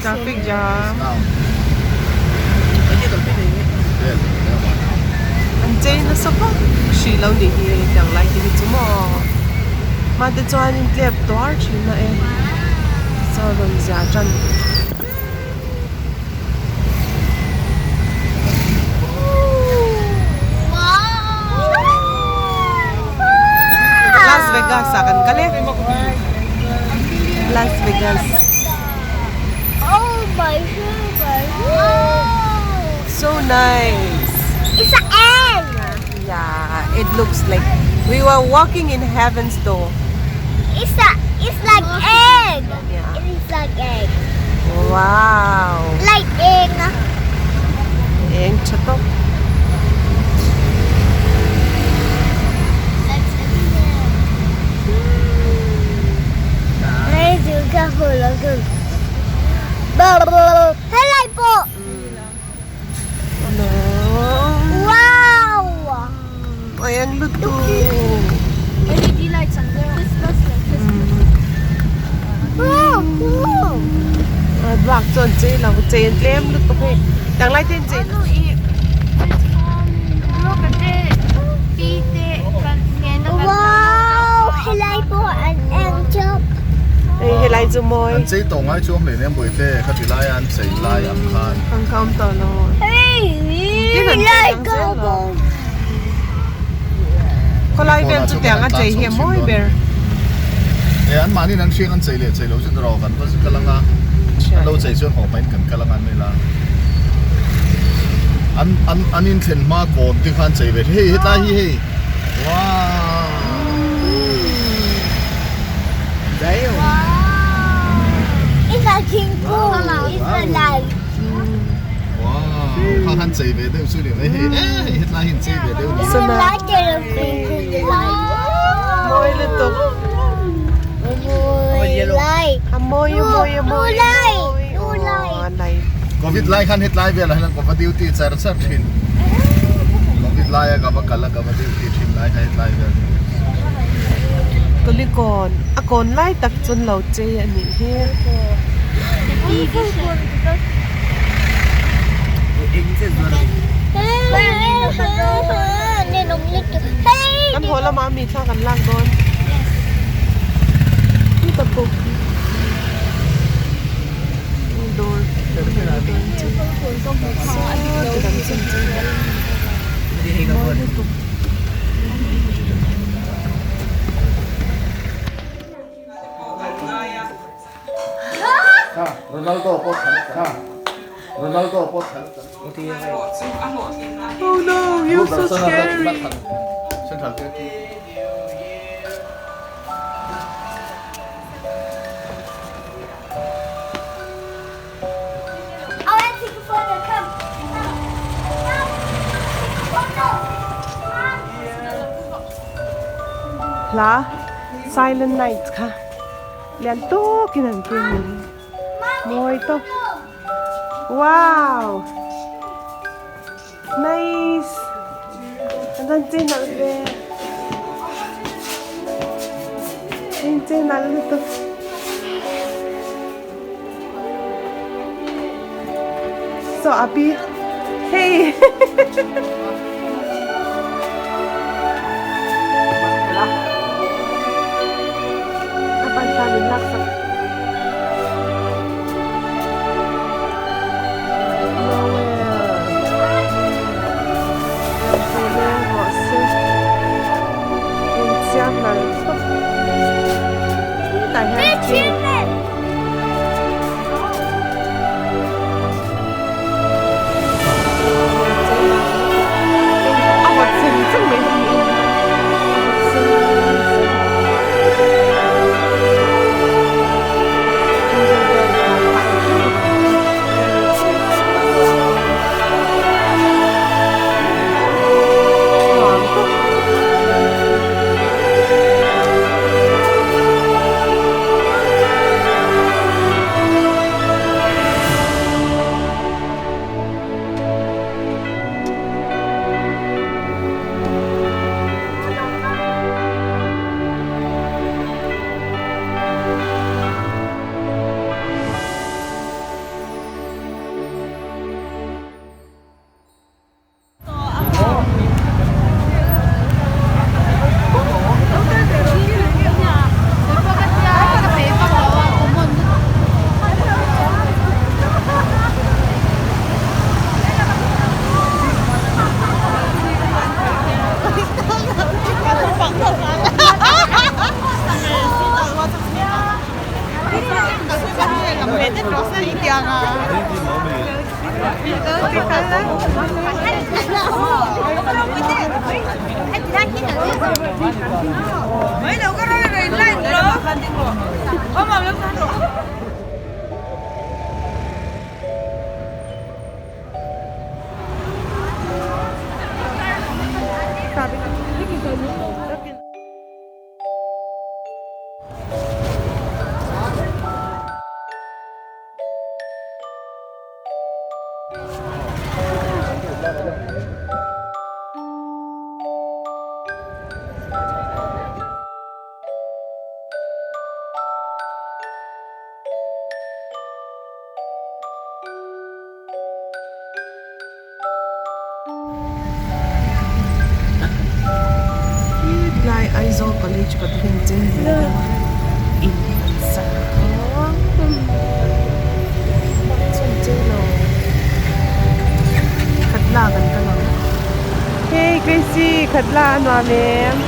Traffic jam. An chei nasa vak hrih lo nih hi tiang lai te hi chu maw hma te chuan in tlep tuar thin a e saw rawn zia tan. Las Vegas ah kan kal e Las Vegas So nice It's an egg Yeah it looks like we were walking in heaven's door It's a it's like egg Yeah. It is like egg. Wow. Like egg. Eng tha tawp. Helai pawh. Wow. Oi ang lutu. LED lights ang Christmas like Christmas. Bak chuan chei lo chei an tlem lutuk hei dang lai te an chei Ano i look at it. Pite kan ngena kan Wow, helai pawh an eng chawp. Hei helai chu mawi. An chei tawh ngai chuang hleinem Bawihte kha ti laia an chei lai ang khan. Kan kha awm tawh lo. Hey, Tin an chei dang zel lo. Khawlai vel chu tiang a chei hi a mawi ber. E an mahni an hriang an chei leh chei lo chu rawh kan va kal anga an lo chei chuan haw pahin kan kal anga an mai la. An an an inthlen hma kawn te kha an chei ve hei hetlai hi hei wow. It's a thingkung, it's a light. Wow, kha khan chei ve deuh chu ni mai hei e hei hetlai hi an chei ve deuh ni. It's a light thingkung light. Mawi lutuk. Mawi light. A mawi a mawi a mawi. Blue light. Blue light. Covid lai khan hetlai velah hian ka va duty char char thin. Covid laia ka va kal a ka va duty thin lai kha hetlai vel. Tawlikawn a kawn lai tak chuan lo chei a nih hi. Kan haw lamah mi thla kan lak dawn. Dawr mawi lutuk. Oh no, you're so scary. I want to take a photo. Come. Come. Come. Take a photo. Come. Hla Silent Night kha lian tawkin an keng a ni. Mawi tawp. Wow! Nice! An rawn chei nalh ve. An inchei nalh lutuk. So api hei a pan tan in lak sak. Hetlai Aizawl College kawt hi an chei ve deuh a in hi an sa a chun chei lo khatla kan kal ang hey Gracie khatla a nuam em.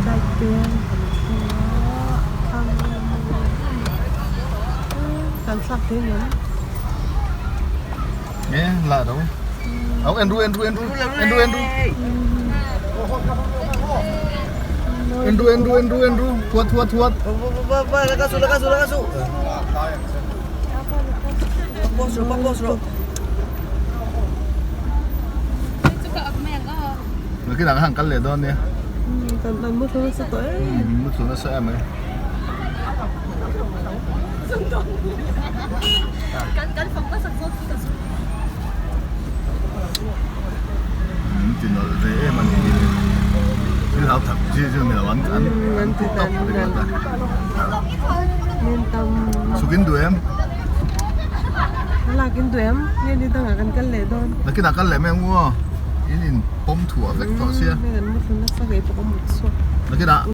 Bike te kan hmu a kan thlak thei ngem. Nge la đâu. Ông Andrew Andrew Andrew Andrew Andrew. Andrew Andrew Andrew Andrew thuat thuat thuat. Nakinah khan kal leh dawn nia. Kan an mu thlu nasa tawh em. Mu thlu nasa em mai. Min ti nawlh ve em a ni hi. Thil hau thak chi chu ni lo an an an ti tawp ringawt a. Min tam. Chhuk in duh em? A lak in duh em? Nge ni dangah kan kal leh dawn. Nakinah kal leh mai ang u aw. In in pawm thuah vek tawh sia. Kan mu thlu nasa ngei pawh ka mut chhuak. Nakinah.